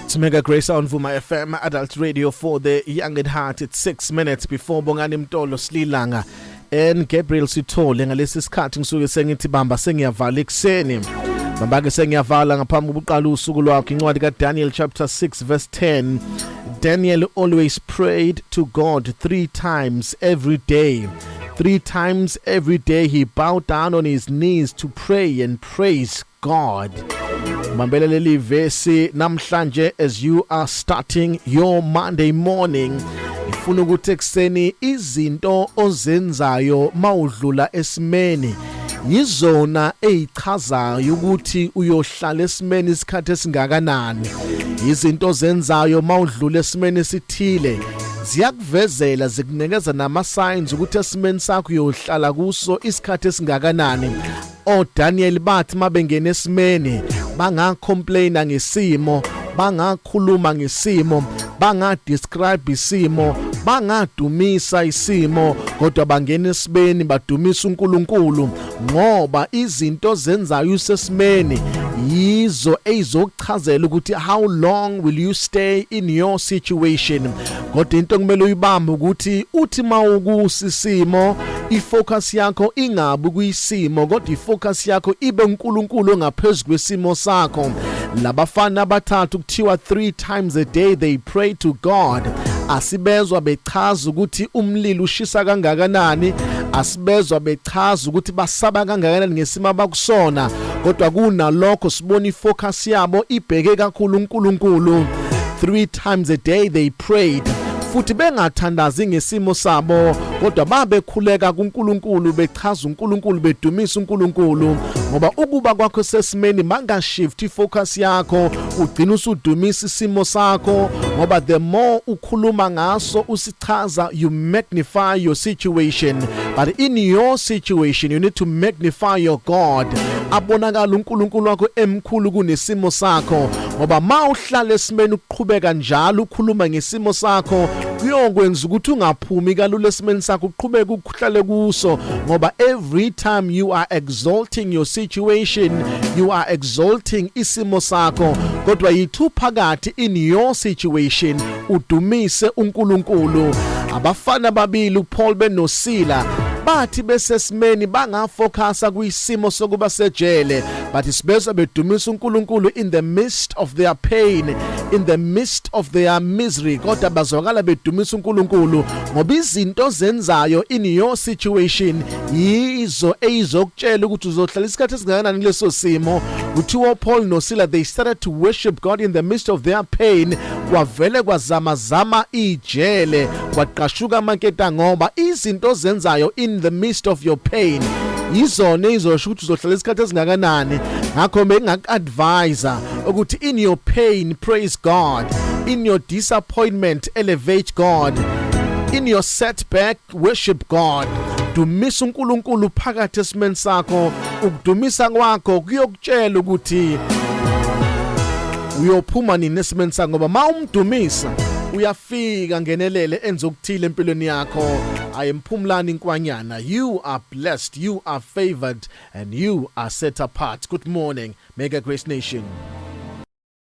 It's Mega Grace on Vuma FM, Adult Radio for the Young at Heart. It's 6 minutes before Bongani Mtolo, Slilanga and Gabriel Sithole. Ngalesi sikhathi ngisuke sengithi bamba sengiyavala ekuseni. Bamba ke sengiyavala ngaphambi kokuqala usuku lwakho. Incwadi kaDaniel chapter 6 verse 10. Daniel always prayed to God three times every day. Three times every day he bowed down on his knees to pray and praise God. Bambela leli vesi namhlanje as you are starting your Monday morning. Ngifuna ukuthi ekuseni izinto ozenzayo mawudlula esimeni yizona ezichazayo ukuthi uyohlala esimeni isikhathi esingakanani. Izinto ozenzayo mawudlula esimeni esithile ziyakuvezela, zikunikeza nama signs ukuthi esimeni sakho uyohlala kuso isikhathi esingakanani. ODaniel bathi mabengena esimeni bangacomplaina ngesimo, bangakhuluma ngesimo, bangadescribe isimo, bangadumisa isimo, kodwa bangena esimeni badumisa uNkulunkulu, ngoba izinto zenzayo usesimeni yizo ezizokuchazela ukuthi how long will you stay in your situation. Kodwa into okumele uyibambe ukuthi uthi mawukusisimo, ifocus yakho ingabi kuyisimo, kodwa ifocus yakho ibe uNkulunkulu ongaphezulu kwesimo sakho. Labafana abathathu kuthiwa three times a day they pray to God. Asibezwa bechaza ukuthi umlilo ushisa kangakanani, asibezwa bechaza ukuthi basaba kangakanani ngesimo abakusona, kodwa kunalokho sibona ifocus yabo ibheke kakhulu uNkulunkulu. Three times a day they prayed, futhi bengathandazi ngesimo sabo, kodwa babekhuleka kuNkulunkulu, bechaza uNkulunkulu, bedumisa uNkulunkulu, ngoba ukuba kwakho sesimeni mangashift ifocus yakho ugcina usudumisa isimo sakho, ngoba the more ukhuluma ngaso, usichaza, you magnify your situation. But in your situation you need to magnify your God, abonakala uNkulunkulu wakho emkhulu kunesimo sakho, ngoba ma uhlala esimeni uqhubeka njalo ukhuluma ngesimo sakho, kuyokwenza ukuthi ungaphumi kalula esimeni sakho, uqhubeke uhlale kuso, ngoba every time you are exalting your situation, you are exalting isimo sakho. Kodwa yithu phakathi in your situation udumise uNkulunkulu. Abafana babili, uPaul benoSila, bathi besesimeni bangafocusa kwisimo sokuba sejele, but sibezwa bedumisa uNkulunkulu in the midst of their pain, in the midst of their misery, kodwa bazwakala bedumisa uNkulunkulu, ngoba izinto zenzayo in your situation yizo eyizokutshela ukuthi uzohlala isikhathi esingakanani kuleso simo. Kuthiwa Paul noSila, they started to worship God in the midst of their pain. Kwavele kwazama zama ijele, kwaqashuka amanketa, ngoba izinto ozenzayo in the midst of your pain yizona ezosho ukuthi uzohlala isikhathi esingakanani. Ngakho bengaku-advise ukuthi in your pain, praise God; in your disappointment, elevate God; in your setback, worship God. Dumisa uNkulunkulu phakathi esimeni sakho. Ukudumisa kwakho kuyokutshela ukuthi uyophuma nini esimeni sakho, ngoba ma umdumisa uyafika ngenelele enze okuthile empilweni yakho. I am Phumlani Nkwanyana. You are blessed, you are favored and you are set apart. Good morning, Mega Grace Nation.